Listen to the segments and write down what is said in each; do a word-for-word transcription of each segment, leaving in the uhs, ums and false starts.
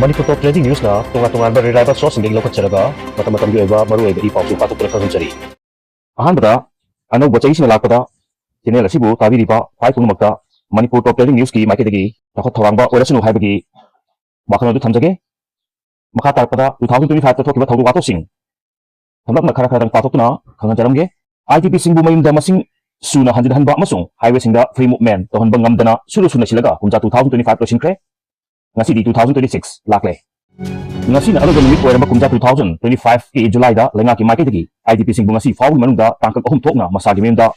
ꯃꯅꯤꯄꯨꯔ ꯇꯣꯞ trending ꯅ꯭ꯌꯨꯁꯅ ꯇꯣꯉꯥꯟ ꯇꯣꯉꯥꯟꯕ reliable ꯁꯣꯔꯁꯁꯤꯡꯗꯒꯤ ꯂꯧꯈꯠꯆꯔꯒ ꯃꯇꯝ ꯃꯇꯝꯒꯤ ꯑꯣꯏꯕ ꯃꯔꯨꯑꯣꯏꯕ ꯏ ꯄꯥꯎꯁꯨ ꯄꯥꯊꯣꯛꯇꯨꯅ ꯈꯪꯍꯟꯖꯔꯤ꯫ ꯑꯍꯥꯟꯕꯗ, ꯑꯅꯧꯕ ꯆꯍꯤꯁꯤꯅ ꯂꯥꯛꯄꯗ ꯆꯦꯅꯦꯜ ꯑꯁꯤꯕꯨ ꯇꯥꯕꯤꯔꯤꯕ ꯈ꯭ꯋꯥꯏ ꯄꯨꯝꯅꯃꯛꯇ ꯃꯅꯤꯄꯨꯔ ꯇꯣꯞ ꯇ꯭ꯔꯦꯟꯗꯤꯡ ꯅ꯭ꯌꯨꯁꯀꯤ ꯃꯥꯏꯀꯩꯗꯒꯤ ꯆꯥꯎꯈꯠ ꯊꯧꯔꯥꯡꯕ ꯑꯣꯏꯔꯁꯅꯨ ꯍꯥꯏꯕꯒꯤ ꯋꯥꯈꯜꯂꯣꯟ ꯑꯗꯨ ꯊꯝꯖꯒꯦ꯫ ꯃꯈꯥ ꯇꯥꯔꯛꯄꯗ two thousand twenty five ꯇ ꯊꯣꯛꯈꯤꯕ ꯊꯧꯗꯣꯛ ꯋꯥꯊꯣꯛꯁꯤꯡ ꯁꯝꯂꯞꯅ ꯈꯔ ꯈꯔꯗꯪ ꯄꯥꯊꯣꯛꯇꯨꯅ ꯈꯪꯍꯟꯖꯔꯝꯒꯦ꯫ ꯑꯥꯏ ꯗꯤ ꯄꯤꯁꯤꯡꯕꯨ ꯃꯌꯨꯝꯗ ꯃꯁꯤꯡ ꯁꯨꯅ ꯍꯟꯖꯤꯟꯍꯟꯕ ꯑꯃꯁꯨꯡ ꯍꯥꯏꯋꯦꯁꯤꯡꯗ ꯐ꯭ꯔꯤ ꯃꯨꯚꯃꯦꯟ ꯇꯧꯍꯟꯕ ꯉꯝꯗꯅ ꯁꯨꯔꯨ ꯁꯨꯔꯨ ꯅꯩꯁꯤꯜꯂꯒ ꯀꯨꯝꯖꯥ two thousand twenty five ꯂꯣꯏꯁꯤꯟꯈ꯭ꯔꯦ꯫ ꯉꯁꯤꯗꯤ two thousand twenty six ꯂꯥꯛꯂꯦ꯫ ꯉꯁꯤꯅ ꯑꯔꯣꯏꯕ ꯅꯨꯃꯤꯠ ꯑꯣꯏꯔꯕ ꯀꯨꯝꯖꯥ two thousand twenty five ꯀꯤ ꯖꯨꯂꯥꯏꯗ ꯂꯩꯉꯥꯛꯀꯤ ꯃꯥꯏꯀꯩꯗꯒꯤ ꯑꯥꯏ ꯗꯤ ꯄꯤꯁꯤꯡꯕꯨ ꯉꯁꯤ ꯐꯥꯎꯕꯒꯤ ꯃꯅꯨꯡꯗ ꯇꯥꯡꯀꯛ ꯑꯍꯨꯝ ꯊꯣꯛꯅ ꯃꯁꯥꯒꯤ ꯃꯌꯨꯝꯗ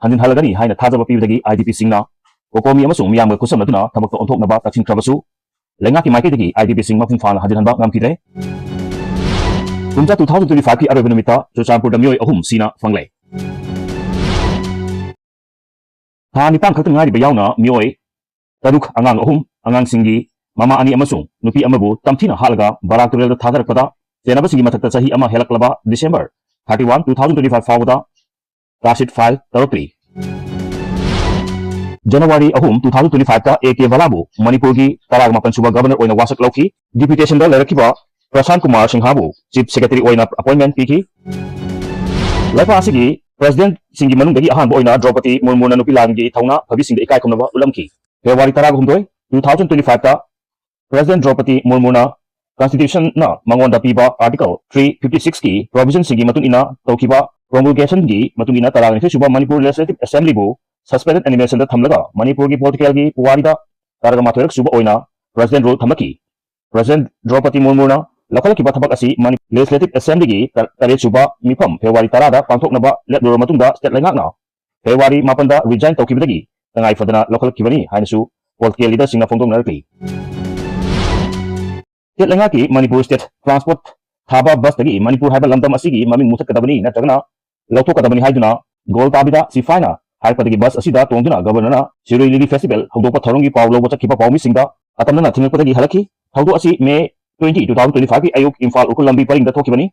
ꯍꯟꯖꯤꯟꯍꯜꯂꯒꯅꯤ ꯍꯥꯏꯅ ꯊꯥꯖꯕ ꯄꯤꯕꯗꯒꯤ ꯑꯥꯏ ꯗꯤ ꯄꯤꯁꯤꯡꯅ ꯀꯣꯀꯣꯃꯤ ꯑꯃꯁꯨꯡ ꯃꯤꯌꯥꯝꯒ ꯈꯨꯠꯁꯝꯅꯗꯨꯅ ꯊꯕꯛꯇ ꯑꯣꯟꯊꯣꯛꯅꯕ ꯇꯛꯁꯤꯟꯈ꯭ꯔꯕꯁꯨ, ꯂꯩꯉꯥꯛꯀꯤ ꯃꯥꯏꯀꯩꯗꯒꯤ ꯑꯥꯏ ꯗꯤ ꯄꯤꯁꯤꯡ ꯃꯄꯨꯡ ꯐꯥꯅ ꯍꯟꯖꯤꯟꯍꯟꯕ ꯉꯝꯈꯤꯗ꯭ꯔꯦ꯫ ꯀꯨꯝꯖꯥ two thousand twenty five ꯀꯤ ꯑꯔꯣꯏꯕ ꯅꯨꯃꯤꯠꯇ ꯆꯨꯔꯆꯥꯟꯄꯨꯔꯗ ꯃꯤꯑꯣꯏ ꯑꯍꯨꯝ ꯁꯤꯅ ꯐꯪꯂꯦ꯫ ꯊꯥ ꯅꯤꯄꯥꯟ ꯈꯛꯇ ꯉꯥꯏꯔꯤꯕ ꯌꯥꯎꯅ ꯃꯤꯑꯣꯏ ꯇꯔꯨꯛ, ꯑꯉꯥꯡ ꯑꯍꯨꯝ, ꯑꯉꯥꯡꯁꯤꯡꯒꯤ ꯃꯃꯥ ꯑꯅꯤ ꯑꯃꯁꯨꯡ ꯅꯨꯄꯤ ꯑꯃꯕꯨ ꯇꯝꯊꯤꯅ ꯍꯥꯠꯂꯒ ꯕꯔꯥꯛ ꯇꯨꯔꯦꯜꯗ ꯊꯥꯗꯔꯛꯄꯗ ꯆꯦꯟꯅꯕꯁꯤꯡꯒꯤ ꯃꯊꯛꯇ ꯆꯍꯤ ꯑꯃ ꯍꯦꯜꯂꯛꯂꯕ December thirty one, two thousand twenty five ꯐꯥꯎꯕꯗ ꯆꯥꯔꯖꯁꯤꯠ ꯐꯥꯏꯜ ꯇꯧꯔꯛꯇ꯭ꯔꯤ꯫ ꯖꯅꯋꯥꯔꯤ ꯑꯍꯨꯝ, two thousand twenty fiveꯇ A K ꯕꯂꯥꯕꯨ ꯃꯅꯤꯄꯨꯔꯒꯤ ꯇꯔꯥꯃꯥꯄꯟ ꯁꯨꯕ ꯒꯕꯔꯅꯔ ꯑꯣꯏꯅ ꯋꯥꯁꯛ ꯂꯧꯈꯤ꯫ ꯗꯤꯄ꯭ꯌꯨꯇꯦꯁꯟꯗ ꯂꯩꯔꯛꯈꯤꯕ ꯄ꯭ꯔꯁꯥꯟ ꯀꯨꯃꯥꯔ ꯁꯤꯡꯍꯕꯨ ꯆꯤꯐ ꯁꯦꯀ꯭ꯔꯦꯇꯔꯤ ꯑꯣꯏꯅ ꯑꯦꯄꯣꯏꯟꯃꯦꯟ ꯄꯤꯈꯤ꯫ ꯂꯩꯄꯥꯛ ꯑꯁꯤꯒꯤ ꯄ꯭ꯔꯦꯁꯤꯗꯦꯟꯠꯁꯤꯡꯒꯤ ꯃꯅꯨꯡꯗꯒꯤ ꯑꯍꯥꯟꯕ ꯑꯣꯏꯅ ꯗ꯭ꯔꯧꯄꯗꯤ ꯃꯨꯔꯃꯨꯅ ꯅꯨꯄꯤ ꯂꯥꯟꯒꯤ ꯊꯧꯅꯥ ꯐꯕꯤꯁꯤꯡꯗ ꯏꯀꯥꯏ ꯈꯨꯝꯅꯕ ꯎꯠꯂꯝꯈꯤ꯫ ꯐꯦꯕ꯭ꯔꯨꯋꯥꯔꯤ ꯇꯔꯥꯍꯨꯝꯗꯣꯏ, two thousand twenty fiveꯇ ꯄ꯭ꯔꯦꯁꯤꯗꯦꯟꯠ ꯗ꯭ꯔꯧꯄꯗꯤ ꯃꯨꯔꯃꯨꯅ ꯀꯟꯁꯇꯤꯇ꯭ꯌꯨꯁꯟꯅ ꯃꯉꯣꯟꯗ ꯄꯤꯕ ꯑꯥꯔꯇꯤꯀꯜ three fifty sixꯀꯤ ꯄ꯭ꯔꯣꯚꯤꯖꯟꯁꯤꯡꯒꯤ ꯃꯇꯨꯡ ꯏꯟꯅ ꯇꯧꯈꯤꯕ ꯄ꯭ꯔꯣꯃꯨꯜꯒꯦꯁꯟꯒꯤ ꯃꯇꯨꯡ ꯏꯟꯅ ꯇꯔꯥꯅꯤꯊꯣꯏ ꯁꯨꯕ ꯃꯅꯤꯄꯨꯔ ꯂꯦꯖꯤꯁꯂꯦꯇꯤꯚ ꯑꯦꯁꯦꯝꯕ꯭ꯂꯤꯕꯨ ꯁꯁꯄꯦꯟꯗꯦꯗ ꯑꯦꯅꯤꯃꯦꯁꯟꯗ ꯊꯝꯂꯒ ꯃꯅꯤꯄꯨꯔꯒꯤ ꯄꯣꯂꯤꯇꯤꯀꯦꯜꯒꯤ ꯄꯨꯋꯥꯔꯤꯗ ꯇꯔꯥꯃꯥꯊꯣꯏꯔꯛ ꯁꯨꯕ ꯑꯣꯏꯅ ꯄ꯭ꯔꯦꯁꯤꯗꯦꯟꯠ ꯔꯨꯜ ꯊꯝꯂꯛꯈꯤ꯫ ꯄ꯭ꯔꯦꯁꯤꯗꯦꯟꯠ ꯗ꯭ꯔꯧꯄꯗꯤ ꯃꯨꯔꯃꯨꯅ ꯂꯧꯈꯠꯂꯛꯈꯤꯕ ꯊꯕꯛ ꯑꯁꯤ ꯃꯅꯤ-, ꯂꯦꯖꯤꯁꯂꯦꯇꯤꯚ ꯑꯦꯁꯦꯝꯕ꯭ꯂꯤꯒꯤ ꯇ-, ꯇꯔꯦꯠ ꯁꯨꯕ ꯃꯤꯐꯝ ꯐꯦꯕ꯭ꯔꯨꯋꯥꯔꯤ ꯇꯔꯥꯗ ꯄꯥꯡꯊꯣꯛꯅꯕ ꯂꯦꯞꯂꯨꯔꯕ ꯃꯇꯨꯡꯗ ꯁ꯭ꯇꯦꯠ ꯂꯩꯉꯥꯛꯅ ꯐꯦꯕ꯭ꯔꯨꯋꯥꯔꯤ ꯃꯥꯄꯟꯗ ꯔꯤꯖꯥꯏꯟ ꯇꯧꯈꯤꯕꯗꯒꯤ ꯇꯉꯥꯏ ꯐꯗꯅ ꯂꯧꯈꯠꯂꯛꯈꯤꯕꯅꯤ ꯍꯥꯏꯅꯁꯨ ꯄꯣꯂꯤꯇꯤꯀꯦꯜ ꯂꯤꯗꯔꯁꯤꯡꯅ ꯐꯣꯡꯗꯣꯛꯅꯔꯛꯂꯤ꯫ ꯁ꯭ꯇꯦꯠ ꯂꯩꯉꯥꯛꯀꯤ ꯃꯅꯤꯄꯨꯔ ꯁ꯭ꯇꯦꯠ ꯇ꯭ꯔꯥꯟꯁꯄꯣꯔꯠ ꯊꯥꯕ ꯕꯁꯇꯒꯤ ꯃꯅꯤꯄꯨꯔ ꯍꯥꯏꯕ ꯂꯝꯗꯝ ꯑꯁꯤꯒꯤ ꯃꯃꯤꯡ ꯃꯨꯊꯠꯀꯗꯕꯅꯤ ꯅꯠꯇ꯭ꯔꯒꯅ ꯂꯧꯊꯣꯛꯀꯗꯕꯅꯤ ꯍꯥꯏꯗꯨꯅ ꯒꯣꯜ ꯇꯥꯕꯤꯗ ꯁꯤꯐꯥꯏꯅ ꯍꯥꯏꯔꯛꯄꯗꯒꯤ ꯕꯁ ꯑꯁꯤꯗ ꯇꯣꯡꯗꯨꯅ ꯒꯕꯔꯅꯔꯅ ꯁꯤꯔꯣꯏ ꯂꯤꯂꯤ ꯐꯦꯁꯇꯤꯚꯦꯜ ꯍꯧꯗꯣꯛꯄ ꯊꯧꯔꯝꯒꯤ ꯄꯥꯎ ꯂꯧꯕ ꯆꯠꯈꯤꯕ ꯄꯥꯎꯃꯤꯁꯤꯡꯗ ꯑꯇꯝꯅꯅ ꯊꯤꯡꯂꯛꯄꯗꯒꯤ ꯍꯜꯂꯛꯈꯤ꯫ ꯊꯧꯗꯣꯛ ꯑꯁꯤ ꯃꯦ twenty, two thousand twenty fiveꯀꯤ ꯑꯌꯨꯛ ꯏꯝꯐꯥꯜ ꯎꯈ꯭ꯔꯨꯜ ꯂꯝꯕꯤ ꯄꯔꯤꯡꯗ ꯊꯣꯛꯈꯤꯕꯅꯤ꯫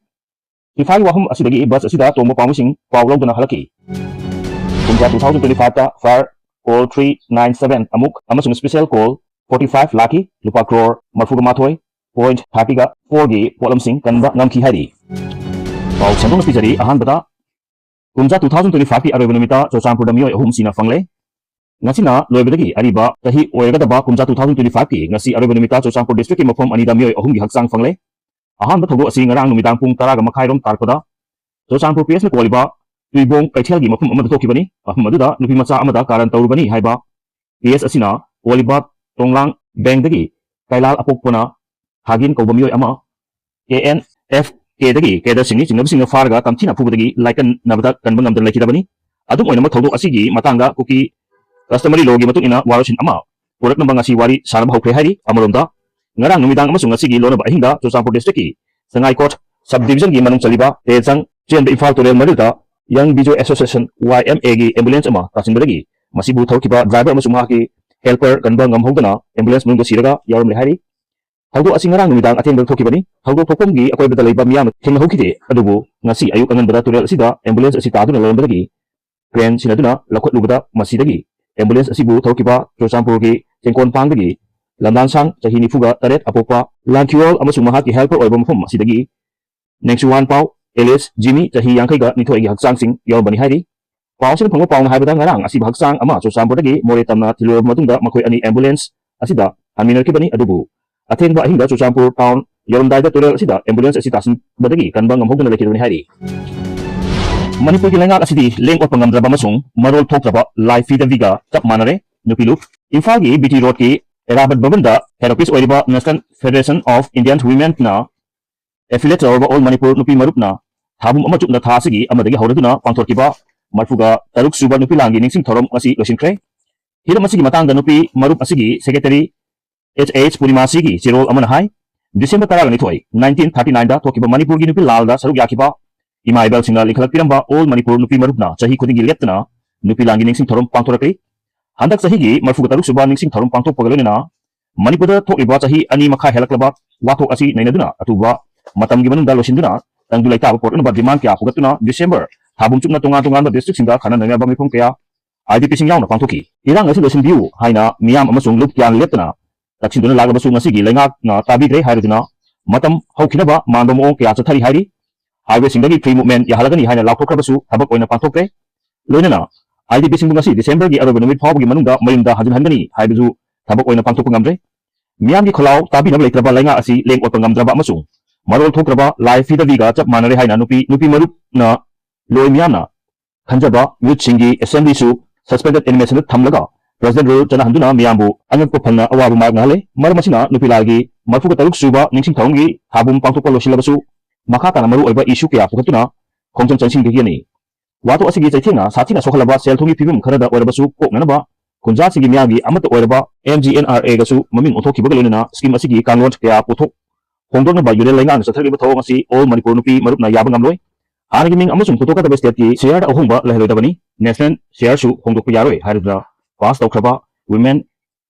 ꯁꯤꯐꯥꯏ ꯋꯥꯐꯝ ꯑꯁꯤꯗꯒꯤ ꯕꯁ ꯑꯁꯤꯗ ꯇꯣꯡꯕ ꯄꯥꯎꯃꯤꯁꯤꯡ ꯄꯥꯎ ꯂꯧꯗꯨꯅ ꯍꯜꯂꯛꯈꯤ꯫ ꯀꯨꯝꯖꯥ two thousand twenty fiveꯇ fire call three nine seven ꯑꯃꯨꯛ ꯑꯃꯁꯨꯡ special call forty five ꯂꯥꯛꯈꯤ꯫ ꯂꯨꯄꯥ ꯀ꯭ꯔꯣꯔ ꯃꯔꯤꯐꯨꯒ ꯃꯥꯊꯣꯏ point thirty-four ꯒꯤ ꯄꯣꯠꯂꯝꯁꯤꯡ ꯀꯟꯕ ꯉꯝꯈꯤ ꯍꯥꯏꯔꯤ꯫ ꯄꯥꯎ ꯁꯟꯗꯣꯛꯅ ꯄꯤꯖꯔꯤ꯫ ꯑꯍꯥꯟꯕꯗ, ꯀꯨꯝꯖꯥ two thousand twenty-five ꯀꯤ ꯑꯔꯣꯏꯕ ꯅꯨꯃꯤꯠꯇ ꯆꯨꯔꯆꯥꯟꯄꯨꯔꯗ ꯃꯤꯑꯣꯏ ꯑꯍꯨꯝ ꯁꯤꯅ ꯐꯪꯂꯦ꯫ ꯉꯁꯤꯅ ꯂꯣꯏꯕꯗꯒꯤ ꯑꯔꯤꯕ ꯆꯍꯤ ꯑꯣꯏꯔꯒꯗꯕ ꯀꯨꯝꯖꯥ two thousand twenty-five ꯀꯤ ꯉꯁꯤ ꯑꯔꯣꯏꯕ ꯅꯨꯃꯤꯠꯇ ꯆꯨꯔꯆꯥꯟꯄꯨꯔ district ꯀꯤ ꯃꯐꯝ ꯑꯅꯤꯗ ꯃꯤꯑꯣꯏ ꯑꯍꯨꯝꯒꯤ ꯍꯛꯆꯥꯡ ꯐꯪꯂꯦ꯫ ꯑꯍꯥꯟꯕ ꯊꯧꯗꯣꯛ ꯑꯁꯤ ꯉꯔꯥꯡ ꯅꯨꯃꯤꯗꯥꯡ ꯄꯨꯡ ꯇꯔꯥꯒ ꯃꯈꯥꯏꯔꯣꯝ ꯇꯥꯔꯛꯄꯗ ꯆꯨꯔꯆꯥꯟꯄꯨꯔ P S ꯅ ꯀꯣꯜꯂꯤꯕ ꯇꯨꯏꯕꯣꯡ ꯀꯩꯊꯦꯜꯒꯤ ꯃꯐꯝ ꯑꯃꯗ ꯊꯣꯛꯈꯤꯕꯅꯤ꯫ ꯃꯐꯝ ꯑꯗꯨꯗ ꯅꯨꯄꯤ ꯃꯆꯥ ꯑꯃꯗ ꯀꯥꯔꯟ ꯇꯧꯔꯨꯕꯅꯤ ꯍꯥꯏꯕ P S ꯑꯁꯤꯅ ꯀꯣꯜꯂꯤꯕ ꯇꯣꯡꯂꯥꯡ ꯕꯦꯡꯗꯒꯤ ꯀꯩꯂꯥꯜ ꯑꯄꯣꯛꯄꯅ ꯊꯥꯒꯤꯟ ꯀꯧꯕ ꯃꯤꯑꯣꯏ ꯑꯃ K N F K ꯗꯒꯤ cadre ꯁꯤꯡꯅꯤ ꯆꯤꯡꯅꯕꯁꯤꯡꯅ ꯐꯥꯔꯒ ꯇꯝꯊꯤꯅ ꯐꯨꯕꯗꯒꯤ ꯂꯥꯏꯀꯠꯅꯕꯗ ꯀꯟꯕ ꯉꯝꯗꯅ ꯂꯩꯈꯤꯗꯕꯅꯤ꯫ ꯑꯗꯨꯝ ꯑꯣꯏꯅꯃꯛ, ꯊꯧꯗꯣꯛ ꯑꯁꯤꯒꯤ ꯃꯇꯥꯡꯗ ꯀꯨꯀꯤ customary law ꯒꯤ ꯃꯇꯨꯡ ꯏꯟꯅ ꯋꯥꯔꯣꯏꯁꯤꯟ ꯑꯃ ꯄꯨꯔꯛꯅꯕ ꯉꯁꯤ ꯋꯥꯔꯤ ꯁꯥꯅꯕ ꯍꯧꯈ꯭ꯔꯦ ꯍꯥꯏꯔꯤ꯫ ꯑꯃꯔꯣꯝꯗ, ꯉꯔꯥꯡ ꯅꯨꯃꯤꯗꯥꯡ ꯑꯃꯁꯨꯡ ꯉꯁꯤꯒꯤ ꯂꯣꯟꯅꯕ ꯑꯍꯤꯡꯗ ꯆꯨꯔꯆꯥꯟꯄꯨꯔ district ꯀꯤ ꯁꯉꯥꯏꯀꯣꯠ sub division ꯒꯤ ꯃꯅꯨꯡ ꯆꯜꯂꯤꯕ ꯇꯦꯖꯪ ꯆꯦꯟꯕ ꯏꯝꯐꯥꯜ ꯇꯨꯔꯦꯜ ꯃꯔꯤꯜꯗ Young Bijoy Association, Y M A ꯒꯤ ambulance ꯑꯃ ꯇꯥꯁꯤꯟꯕꯗꯒꯤ ꯃꯁꯤꯕꯨ ꯊꯧꯔꯛꯈꯤꯕ driver ꯑꯃꯁꯨꯡ ꯃꯍꯥꯛꯀꯤ helper ꯀꯟꯕ ꯉꯝꯍꯧꯗꯅ ambulance ꯃꯅꯨꯡꯗ ꯁꯤꯔꯒ ꯌꯥꯎꯔꯝꯂꯦ ꯍꯥꯏꯔꯤ꯫ ꯊꯧꯗꯣꯛ ꯑꯁꯤ ꯉꯔꯥꯡ ꯅꯨꯃꯤꯗꯥꯡ ꯑꯊꯦꯡꯕꯗ ꯊꯣꯛꯈꯤꯕꯅꯤ꯫ ꯊꯧꯗꯣꯛ ꯊꯣꯛꯐꯝꯒꯤ ꯑꯀꯣꯏꯕꯗ ꯂꯩꯕ ꯃꯤꯌꯥꯝꯅ ꯊꯦꯡꯅꯍꯧꯈꯤꯗꯦ, ꯑꯗꯨꯕꯨ ꯉꯁꯤ ꯑꯌꯨꯛ ꯑꯉꯟꯕꯗ ꯇꯨꯔꯦꯜ ꯑꯁꯤꯗ ambulance ꯑꯁꯤ ꯇꯥꯗꯨꯅ ꯂꯩꯔꯝꯕꯗꯒꯤ crane ꯁꯤꯟꯅꯗꯨꯅ ꯂꯧꯈꯠꯂꯨꯕꯗ ꯃꯁꯤꯗꯒꯤ ambulance ꯑꯁꯤꯕꯨ ꯊꯧꯔꯛꯈꯤꯕ ꯆꯨꯔꯆꯥꯟꯄꯨꯔꯒꯤ ꯆꯦꯡꯀꯣꯟꯄꯥꯡꯗꯒꯤ ꯂꯝꯗꯥꯟꯁꯥꯡ, ꯆꯍꯤ ꯅꯤꯐꯨꯒ ꯇꯔꯦꯠ ꯑꯄꯣꯛꯄ ꯂꯥꯟꯈꯤꯌꯣꯜ ꯑꯃꯁꯨꯡ ꯃꯍꯥꯛꯀꯤ helper ꯑꯣꯏꯕ ꯃꯐꯝ ꯑꯁꯤꯗꯒꯤ ꯅꯦꯡꯁꯨꯋꯥꯟ ꯄꯥꯎ alias ꯖꯤꯃꯤ, ꯆꯍꯤ ꯌꯥꯡꯈꯩꯒ ꯅꯤꯊꯣꯏꯒꯤ ꯍꯛꯆꯥꯡꯁꯤꯡ ꯌꯥꯎꯔꯝꯕꯅꯤ ꯍꯥꯏꯔꯤ꯫ ꯄꯥꯎꯁꯤꯡ ꯐꯪꯕ ꯄꯥꯎꯅ ꯍꯥꯏꯕꯗ, ꯉꯔꯥꯡ ꯑꯁꯤꯕ ꯍꯛꯆꯥꯡ ꯑꯃ ꯆꯨꯔꯆꯥꯟꯄꯨꯔꯗꯒꯤ ꯃꯣꯔꯦ ꯇꯝꯅ ꯊꯤꯜꯂꯨꯔꯕ ꯃꯇꯨꯡꯗ ꯃꯈꯣꯏ ꯑꯅꯤ ambulance ꯑꯁꯤꯗ ꯍꯟꯃꯤꯟꯅꯔꯛꯈꯤꯕꯅꯤ꯫ ꯑꯗꯨꯕꯨ ꯑꯊꯦꯡꯕ ꯑꯍꯤꯡꯗ ꯆꯨꯔꯆꯥꯟꯄꯨꯔ town ꯌꯧꯔꯝꯗꯥꯏꯗ ꯇꯨꯔꯦꯜ ꯑꯁꯤꯗ ambulance ꯑꯁꯤ ꯇꯥꯁꯤꯟꯕꯗꯒꯤ ꯀꯟꯕ ꯉꯝꯍꯧꯗꯅ ꯂꯩꯈꯤꯗꯕꯅꯤ ꯍꯥꯏꯔꯤ꯫ ꯃꯅꯤꯄꯨꯔꯒꯤ ꯂꯩꯉꯥꯛ ꯑꯁꯤꯗꯤ ꯂꯦꯡ ꯑꯣꯠꯄ ꯉꯝꯗ꯭ꯔꯕ ꯑꯃꯁꯨꯡ ꯃꯔꯣꯜ ꯊꯣꯛꯇ꯭ꯔꯕ ꯂꯥꯏ ꯐꯤꯗꯕꯤꯒ ꯆꯞ ꯃꯥꯟꯅꯔꯦ꯫ ꯅꯨꯄꯤ ꯂꯨꯞ꯫ ꯏꯝꯐꯥꯜꯒꯤ B T road ꯀꯤ ꯑꯦꯔꯥꯕꯠ ꯚꯕꯟꯗ head office ꯑꯣꯏꯔꯤꯕ National Federation of Indian Women ꯅ affiliate ꯇꯧꯔꯕ All Manipur ꯅꯨꯄꯤ ꯃꯔꯨꯞꯅ ꯊꯥꯕꯨꯝ ꯑꯃ ꯆꯨꯞꯅ ꯊꯥ ꯑꯁꯤꯒꯤ ꯑꯃꯗꯒꯤ ꯍꯧꯔꯗꯨꯅ ꯄꯥꯡꯊꯣꯛꯈꯤꯕ ꯃꯔꯤꯐꯨꯒ ꯇꯔꯨꯛ ꯁꯨꯕ ꯅꯨꯄꯤ ꯂꯥꯟꯒꯤ ꯅꯤꯡꯁꯤꯡ ꯊꯧꯔꯝ ꯉꯁꯤ ꯂꯣꯏꯁꯤꯟꯈ꯭ꯔꯦ꯫ ꯍꯤꯔꯝ ꯑꯁꯤꯒꯤ ꯃꯇꯥꯡꯗ ꯅꯨꯄꯤ ꯃꯔꯨꯞ ꯑꯁꯤꯒꯤ secretary H H ꯄꯨꯔꯅꯤꯃꯥꯁꯤꯒꯤ ꯆꯦꯔꯣꯜ ꯑꯃꯅ ꯍꯥꯏ, ꯗꯤꯁꯦꯝꯕꯔ ꯇꯔꯥꯒ ꯅꯤꯊꯣꯏ, nineteen thirty nine ꯗ ꯊꯣꯛꯈꯤꯕ ꯃꯅꯤꯄꯨꯔꯒꯤ ꯅꯨꯄꯤ ꯂꯥꯜꯗ ꯁꯔꯨꯛ ꯌꯥꯈꯤꯕ ꯏꯃꯥ ꯏꯕꯦꯜꯁꯤꯡꯅ ꯂꯤꯡꯈꯠꯂꯛꯄꯤꯔꯝꯕ All Manipur ꯅꯨꯄꯤ ꯃꯔꯨꯞꯅ ꯆꯍꯤ ꯈꯨꯗꯤꯡꯒꯤ ꯂꯦꯞꯇꯅ ꯅꯨꯄꯤ ꯂꯥꯟꯒꯤ ꯅꯤꯡꯁꯤꯡ ꯊꯧꯔꯝ ꯄꯥꯡꯊꯣꯔꯛꯂꯤ꯫ ꯍꯟꯗꯛ ꯆꯍꯤꯒꯤ ꯃꯔꯤꯐꯨꯒ ꯇꯔꯨꯛ ꯁꯨꯕ ꯅꯤꯡꯁꯤꯡ ꯊꯧꯔꯝ ꯄꯥꯡꯊꯣꯛꯄꯒ ꯂꯣꯏꯅꯅ ꯃꯅꯤꯄꯨꯔꯗ ꯊꯣꯛꯂꯤꯕ ꯆꯍꯤ ꯑꯅꯤ ꯃꯈꯥꯏ ꯍꯦꯜꯂꯛꯂꯕ ꯋꯥꯊꯣꯛ ꯑꯁꯤ ꯅꯩꯅꯗꯨꯅ ꯑꯊꯨꯕ ꯃꯇꯝꯒꯤ ꯃꯅꯨꯡꯗ ꯂꯣꯏꯁꯤꯟꯗꯨꯅ ꯇꯪꯗꯨ ꯂꯩꯇꯥꯕ ꯄꯨꯔꯛꯅꯕ demand ꯀꯌꯥ ꯄꯨꯒꯠꯇꯨꯅ ꯗꯤꯁꯦꯝꯕꯔ ꯊꯥꯕꯨꯝ ꯆꯨꯞꯅ ꯇꯣꯉꯥꯟ ꯇꯣꯉꯥꯟꯕ district ꯁꯤꯡꯗ ꯈꯟꯅ ꯅꯩꯅꯕ ꯃꯤꯐꯝ ꯀꯌꯥ I D P ꯁꯤꯡ ꯌꯥꯎꯅ ꯄꯥꯡꯊꯣꯛꯈꯤ꯫ ꯏꯔꯥꯡ ꯑꯁꯤ ꯂꯣꯏꯁꯤꯟꯕꯤꯌꯨ ꯍꯥꯏꯅ ꯃꯤꯌꯥꯝ ꯑꯃꯁꯨꯡ ꯂꯨꯞ ꯀꯌꯥꯅ ꯂꯦꯞꯇꯅ ꯇꯛꯁꯤꯟꯗꯨꯅ ꯂꯥꯛꯂꯕꯁꯨ ꯉꯁꯤꯒꯤ ꯂꯩꯉꯥꯛꯅ ꯇꯥꯕꯤꯗ꯭ꯔꯦ ꯍꯥꯏꯔꯗꯨꯅ ꯃꯇꯝ ꯍꯧꯈꯤꯅꯕ ꯃꯥꯟꯕ ꯃꯑꯣꯡ ꯀꯌꯥ ꯆꯠꯊꯔꯤ ꯍꯥꯏꯔꯤ꯫ Highwayꯁꯤꯡꯗꯒꯤ free movement ꯌꯥꯍꯜꯂꯒꯅꯤ ꯍꯥꯏꯅ ꯂꯥꯎꯊꯣꯛꯈ꯭ꯔꯕꯁꯨ ꯊꯕꯛ ꯑꯣꯏꯅ ꯄꯥꯡꯊꯣꯛꯇ꯭ꯔꯦ꯫ ꯂꯣꯏꯅꯅ IDPꯁꯤꯡꯕꯨ ꯉꯁꯤ Decemberꯒꯤ ꯑꯔꯣꯏꯕ ꯅꯨꯃꯤꯠ ꯐꯥꯎꯕꯒꯤ ꯃꯅꯨꯡꯗ ꯃꯌꯨꯝꯗ ꯍꯟꯖꯤꯟꯍꯟꯒꯅꯤ ꯍꯥꯏꯕꯁꯨ ꯊꯕꯛ ꯑꯣꯏꯅ ꯄꯥꯡꯊꯣꯛꯄ ꯉꯝꯗ꯭ꯔꯦ꯫ ꯃꯤꯌꯥꯝꯒꯤ ꯈꯣꯜꯂꯥꯎ ꯇꯥꯕꯤꯅꯕ ꯂꯩꯇ꯭ꯔꯕ ꯂꯩꯉꯥꯛ ꯑꯁꯤ ꯂꯦꯡ ꯑꯣꯠꯄ ꯉꯝꯗ꯭ꯔꯕ ꯑꯃꯁꯨꯡ ꯃꯔꯣꯜ ꯊꯣꯛꯇ꯭ꯔꯕ ꯂꯥꯏ ꯐꯤꯗꯕꯤꯒ ꯆꯞ ꯃꯥꯟꯅꯔꯦ ꯍꯥꯏꯅ ꯅꯨꯄꯤ, ꯅꯨꯄꯤ ꯃꯔꯨꯞꯅ ꯂꯣꯏ ꯃꯤꯌꯥꯝꯅ ꯈꯟꯖꯕ youthꯁꯤꯡꯒꯤ assemblyꯁꯨ suspended animationꯗ ꯊꯝꯂꯒ president rule ꯆꯠꯅꯍꯟꯗꯨꯅ ꯃꯤꯌꯥꯝꯕꯨ ꯑꯉꯛꯄ ꯐꯪꯅ ꯑꯋꯥꯕ ꯃꯥꯌꯣꯛꯅꯍꯜꯂꯦ꯫ ꯃꯔꯝ ꯑꯁꯤꯅ ꯅꯨꯄꯤ ꯂꯥꯜꯒꯤ ꯃꯔꯤꯐꯨꯒ ꯇꯔꯨꯛ ꯁꯨꯕ ꯅꯤꯡꯁꯤꯡ ꯊꯧꯔꯝꯒꯤ ꯊꯥꯕꯨꯝ ꯄꯥꯡꯊꯣꯛꯄ ꯂꯣꯏꯁꯤꯜꯂꯕꯁꯨ ꯃꯈꯥ ꯇꯥꯅ ꯃꯔꯨ ꯑꯣꯏꯕ issue ꯀꯌꯥ ꯄꯨꯈꯠꯇꯨꯅ ꯈꯣꯡꯖꯪ ꯆꯪꯁꯤꯟꯈꯤꯒꯅꯤ꯫ ꯋꯥꯊꯣꯛ ꯑꯁꯤꯒꯤ ꯆꯩꯊꯦꯡꯅ ꯁꯥꯊꯤꯅ ꯁꯣꯛꯍꯜꯂꯕ ꯁꯦꯜ ꯊꯨꯝꯒꯤ ꯐꯤꯕꯝ ꯈꯔꯗ ꯑꯣꯏꯔꯕꯁꯨ ꯀꯣꯛꯅꯅꯕ ꯈꯨꯟꯖꯥꯁꯤꯡꯒꯤ ꯃꯤꯌꯥꯝꯒꯤ ꯑꯃꯠꯇ ꯑꯣꯏꯔꯕ MGNRAꯒꯁꯨ ꯃꯃꯤꯡ ꯑꯣꯟꯊꯣꯛꯈꯤꯕꯒ ꯂꯣꯏꯅꯅ scheme ꯑꯁꯤꯒꯤ ꯀꯥꯡꯂꯣꯟ ꯀꯌꯥ ꯄꯨꯊꯣꯛ ꯍꯣꯡꯗꯣꯛꯅꯕ union ꯂꯩꯉꯥꯛꯅ ꯆꯠꯊꯔꯤꯕ ꯊꯧꯑꯣꯡ ꯑꯁꯤ all ꯃꯅꯤꯄꯨꯔ ꯅꯨꯄꯤ ꯃꯔꯨꯞꯅ ꯌꯥꯕ ꯉꯝꯂꯣꯏ꯫ ꯍꯥꯟꯅꯒꯤ ꯃꯤꯡ ꯑꯃꯁꯨꯡ ꯄꯨꯊꯣꯛꯀꯗꯕ stateꯀꯤ shareꯗ ꯑꯍꯣꯡꯕ ꯂꯩꯍꯜꯂꯣꯏꯗꯕꯅꯤ꯫ National shareꯁꯨ ꯍꯣꯡꯗꯣꯛꯄ ꯌꯥꯔꯣꯏ ꯍꯥꯏꯔꯗꯨꯅ pass ꯇꯧꯈ꯭ꯔꯕ women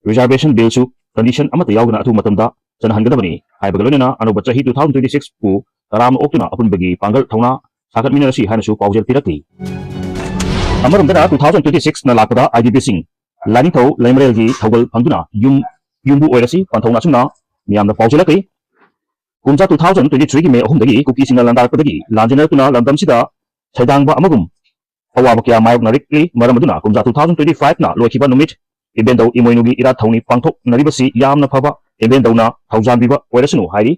reservation billꯁꯨ condition ꯑꯃꯠꯇ ꯌꯥꯎꯗꯅ ꯑꯊꯨꯕ ꯃꯇꯝꯗ ꯆꯠꯅꯍꯟꯒꯗꯕꯅꯤ ꯍꯥꯏꯕꯒ ꯂꯣꯏꯅꯅ ꯑꯅꯧꯕ ꯆꯍꯤ two thousand twenty sixꯄꯨ ꯇꯔꯥꯝꯅ ꯑꯣꯛꯇꯨꯅ ꯑꯄꯨꯟꯕꯒꯤ ꯄꯥꯡꯒꯜ ꯊꯧꯅꯥ ꯁꯥꯒꯠꯃꯤꯟꯅꯔꯁꯤ ꯍꯥꯏꯅꯁꯨ ꯄꯥꯎꯖꯦꯜ ꯄꯤꯔꯛꯂꯤ꯫ ꯑꯃꯔꯣꯝꯗꯅ two thousand twenty sixꯅ ꯂꯥꯛꯄꯗ IDPꯁꯤꯡ ꯂꯥꯏꯅꯤꯡꯊꯧ ꯂꯩꯃꯔꯦꯜꯒꯤ ꯊꯧꯒꯜ ꯐꯪꯗꯨꯅ ꯌꯨꯝ ꯌꯨꯝꯕꯨ ꯑꯣꯏꯔꯁꯤ ꯄꯟꯊꯧꯅ ꯑꯁꯨꯝꯅ ꯃꯤꯌꯥꯝꯗ ꯄꯥꯎꯖꯦꯜꯂꯛꯂꯤ꯫ ꯀꯨꯝꯖꯥ two thousand twenty threeꯒꯤ May ꯑꯍꯨꯝꯗꯒꯤ ꯀꯨꯀꯤꯁꯤꯡꯅ ꯂꯥꯟꯗꯥꯔꯛꯄꯗꯒꯤ ꯂꯥꯟꯖꯦꯟꯅꯔꯛꯇꯨꯅ ꯂꯝꯗꯝꯁꯤꯗ ꯁꯩꯗꯥꯡꯕ ꯑꯃꯒꯨꯝ ꯑꯋꯥꯕ ꯀꯌꯥ ꯃꯥꯌꯣꯛꯅꯔꯛꯂꯤ꯫ ꯃꯔꯝ ꯑꯗꯨꯅ ꯀꯨꯝꯖꯥ two thousand twenty fiveꯅ ꯂꯣꯏꯈꯤꯕ ꯅꯨꯃꯤꯠ ꯏꯕꯦꯟꯗꯧ ꯏꯃꯣꯏꯅꯨꯒꯤ ꯏꯔꯥꯠ ꯊꯧꯅꯤ ꯄꯥꯡꯊꯣꯛꯅꯔꯤꯕꯁꯤ ꯌꯥꯝꯅ ꯐꯕ ꯏꯕꯦꯟꯗꯧꯅ ꯊꯧꯖꯥꯟꯕꯤꯕ ꯑꯣꯏꯔꯁꯅꯨ ꯍꯥꯏꯔꯤ꯫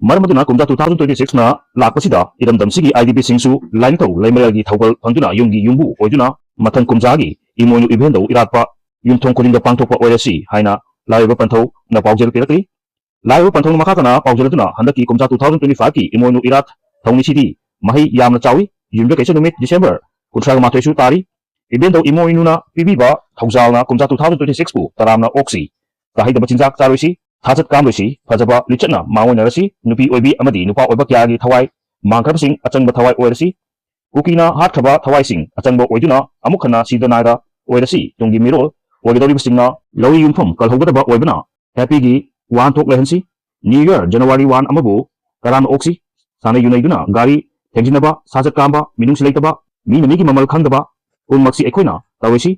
ꯃꯔꯝ ꯑꯗꯨꯅ ꯀꯨꯝꯖꯥ two thousand twenty sixꯅ ꯂꯥꯛꯄꯁꯤꯗ ꯏꯔꯝꯗꯝꯁꯤꯒꯤ IDPꯁꯤꯡꯁꯨ ꯂꯥꯏꯅꯤꯡꯊꯧ ꯂꯩꯃꯔꯦꯜꯒꯤ ꯊꯧꯒꯜ ꯐꯪꯗꯨꯅ ꯌꯨꯝꯒꯤ ꯌꯨꯝꯕꯨ ꯑꯣꯏꯗꯨꯅ ꯃꯊꯪ ꯀꯨꯝꯖꯥꯒꯤ ꯏꯃꯣꯏꯅꯨ ꯏꯕꯦꯟꯗꯧ ꯏꯔꯥꯠꯄ ꯌꯨꯝꯊꯣꯡ ꯈꯨꯗꯤꯡꯗ ꯄꯥꯡꯊꯣꯛꯄ ꯑꯣꯏꯔꯁꯤ ꯍꯥꯏꯅ ꯂꯥꯏꯑꯣꯏꯕ ꯄꯟꯊꯧꯅ ꯄꯥꯎꯖꯦꯜ ꯄꯤꯔꯛꯂꯤ꯫ ꯂꯥꯏꯑꯣꯏꯕ ꯄꯟꯊꯧꯅ ꯃꯈꯥ ꯇꯥꯅ ꯄꯥꯎꯖꯦꯜ ꯑꯗꯨꯅ ꯍꯟꯗꯛꯀꯤ ꯀꯨꯝꯖꯥ two thousand twenty fiveꯀꯤ ꯏꯃꯣꯏꯅꯨ ꯏꯔꯥꯠ ꯊꯧꯅꯤꯁꯤꯗꯤ ꯃꯍꯩ ꯌꯥꯝꯅ ꯆꯥꯎꯏ꯫ ꯌꯨꯝꯖꯀꯩꯁ ꯅꯨꯃꯤꯠ December ꯀꯨꯟꯊ꯭ꯔꯥꯒ ꯃꯥꯊꯣꯏꯁꯨ ꯇꯥꯔꯤ꯫ ꯏꯕꯦꯟꯗꯧ ꯏꯃꯣꯏꯅꯨꯅ ꯄꯤꯕꯤꯕ ꯊꯧꯖꯥꯜꯅ ꯀꯨꯝꯖꯥ two thousand twenty sixꯄꯨ ꯇꯔꯥꯝꯅ ꯑꯣꯛꯁꯤ꯫ ꯆꯥꯍꯩꯗꯕ ꯆꯤꯟꯖꯥꯛ ꯆꯥꯔꯣꯏꯁꯤ꯫ ꯊꯥꯖꯠ ꯀꯥꯝꯂꯣꯏꯁꯤ꯫ ꯐꯖꯕ ꯂꯤꯆꯠꯅ ꯃꯥꯡꯑꯣꯏꯅꯔꯁꯤ꯫ ꯅꯨꯄꯤ ꯑꯣꯏꯕꯤ ꯑꯃꯗꯤ ꯅꯨꯄꯥ ꯑꯣꯏꯕ ꯀꯌꯥꯒꯤ ꯊꯋꯥꯏ ꯃꯥꯡꯈ꯭ꯔꯕꯁꯤꯡ ꯑꯆꯪꯕ ꯊꯋꯥꯏ ꯑꯣꯏꯔꯁꯤ꯫ ꯀꯨꯀꯤꯅ ꯍꯥꯠꯈ꯭ꯔꯕ ꯊꯋꯥꯏꯁꯤꯡ ꯑꯆꯪꯕ ꯑꯣꯏꯗꯨꯅ ꯑꯃꯨꯛ ꯍꯟꯅ ꯁꯤꯗ ꯅꯥꯏꯔ ꯑꯣꯏꯔꯁꯤ꯫ ꯇꯨꯡꯒꯤ ꯃꯤꯔꯣꯜ ꯑꯣꯏꯒꯗꯧꯔꯤꯕꯁꯤꯡꯅ ꯂꯧꯔꯤ ꯌꯨꯝꯐꯝ ꯀꯜꯍꯧꯒꯗꯕ ꯑꯣꯏꯕꯅ happyꯒꯤ ꯋꯥꯍꯟꯊꯣꯛ ꯂꯩꯍꯟꯁꯤ꯫ New Year January one ꯑꯃꯕꯨ ꯇꯔꯥꯝꯅ ꯑꯣꯛꯁꯤ꯫ ꯁꯥꯟꯅ ꯌꯨꯅꯩꯗꯨꯅ ꯒꯥꯔꯤ ꯊꯦꯡꯖꯤꯟꯅꯕ, ꯁꯥꯖꯠ ꯀꯥꯝꯕ, ꯃꯤꯅꯨꯡꯁꯤ ꯂꯩꯇꯕ, ꯃꯤꯅ ꯃꯤꯒꯤ ꯃꯃꯜ ꯈꯪꯗꯕ ꯄꯨꯝꯅꯃꯛꯁꯤ ꯑꯩꯈꯣꯏꯅ ꯇꯧꯔꯤꯁꯤ꯫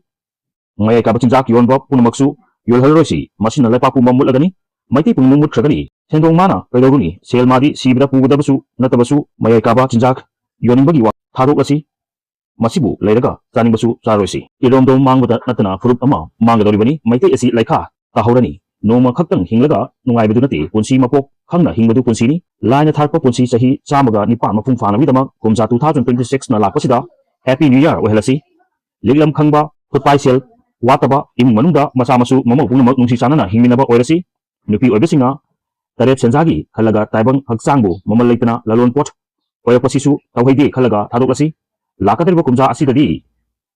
ꯃꯌꯥꯏ ꯀꯥꯕ ꯆꯤꯟꯖꯥꯛ ꯌꯣꯟꯕ ꯄꯨꯝꯅꯃꯛꯁꯨ ꯌꯣꯜꯍꯜꯂꯔꯣꯏꯁꯤ꯫ ꯃꯁꯤꯅ ꯂꯩꯄꯥꯛ ꯄꯨꯝꯕ ꯃꯨꯠꯂꯒꯅꯤ, ꯃꯩꯇꯩ ꯄꯨꯝꯅꯃꯛ ꯃꯨꯠꯈ꯭ꯔꯒꯅꯤ꯫ ꯁꯦꯟꯗꯣꯡ ꯃꯥꯅ ꯀꯩꯗꯧꯔꯨꯅꯤ? ꯁꯦꯜ ꯃꯥꯗꯤ ꯁꯤꯕꯗ ꯄꯨꯒꯗꯕꯁꯨ ꯅꯠꯇꯕꯁꯨ, ꯃꯌꯥꯏ ꯀꯥꯕ ꯆꯤꯟꯖꯥꯛ ꯌꯣꯟꯅꯤꯡꯕꯒꯤ ꯋꯥ ꯊꯥꯗꯣꯛꯂꯁꯤ꯫ ꯃꯁꯤꯕꯨ ꯂꯩꯔꯒ ꯆꯥꯅꯤꯡꯕꯁꯨ ꯆꯥꯔꯣꯏꯁꯤ꯫ ꯏꯔꯣꯝꯗꯣꯝ ꯃꯥꯡꯕꯗ ꯅꯠꯇꯅ ꯐꯨꯔꯨꯞ ꯑꯃ ꯃꯥꯡꯒꯗꯧꯔꯤꯕꯅꯤ꯫ ꯃꯩꯇꯩ ꯑꯁꯤ ꯂꯩꯈꯥ ꯇꯥꯍꯧꯔꯅꯤ꯫ ꯅꯣꯡꯃ ꯈꯛꯇꯪ ꯍꯤꯡꯂꯒ ꯅꯨꯡꯉꯥꯏꯕꯗꯨ ꯅꯠꯇꯦ꯫ ꯄꯨꯟꯁꯤ ꯃꯄꯣꯛ ꯈꯪꯅ ꯍꯤꯡꯕꯗꯨ ꯄꯨꯟꯁꯤꯅꯤ꯫ ꯂꯥꯏꯅ ꯊꯥꯔꯛꯄ ꯄꯨꯟꯁꯤ ꯆꯍꯤ ꯆꯥꯝꯃꯒ ꯅꯤꯄꯥꯟ ꯃꯄꯨꯡ ꯐꯥꯅꯕꯒꯤꯗꯃꯛ ꯀꯨꯝꯖꯥ two thousand twenty six ꯅ ꯂꯥꯛꯄꯁꯤꯗ Happy New Year ꯑꯣꯏꯍꯜꯂꯁꯤ꯫ ꯂꯤꯛꯂꯝ ꯈꯪꯕ, ꯐꯨꯠꯄꯥꯏ ꯁꯦꯜ ꯋꯥꯠꯇꯕ, ꯏꯃꯨꯡ ꯃꯅꯨꯡꯗ ꯃꯆꯥ ꯃꯁꯨ ꯃꯃꯧ ꯄꯨꯝꯅꯃꯛ ꯅꯨꯡꯁꯤ ꯆꯥꯟꯅꯅ ꯍꯤꯡꯃꯤꯟꯅꯕ ꯑꯣꯏꯔꯁꯤ꯫ ꯅꯨꯄꯤ ꯑꯣꯏꯕꯁꯤꯡꯅ ꯇꯔꯦꯠ ꯁꯦꯟꯖꯥꯒꯤ ꯈꯜꯂꯒ ꯇꯥꯏꯕꯪ ꯍꯛꯆꯥꯡꯕꯨ ꯃꯃꯜ ꯂꯩꯇꯅ ꯂꯂꯣꯟ ꯄꯣꯠ ꯑꯣꯏꯔꯛꯄꯁꯤꯁꯨ ꯇꯧꯍꯩꯗꯦ ꯈꯜꯂꯒ ꯊꯥꯗꯣꯛꯂꯁꯤ꯫ ꯂꯥꯛꯀꯗꯧꯔꯤꯕ ꯀꯨꯝꯖꯥ ꯑꯁꯤꯗꯗꯤ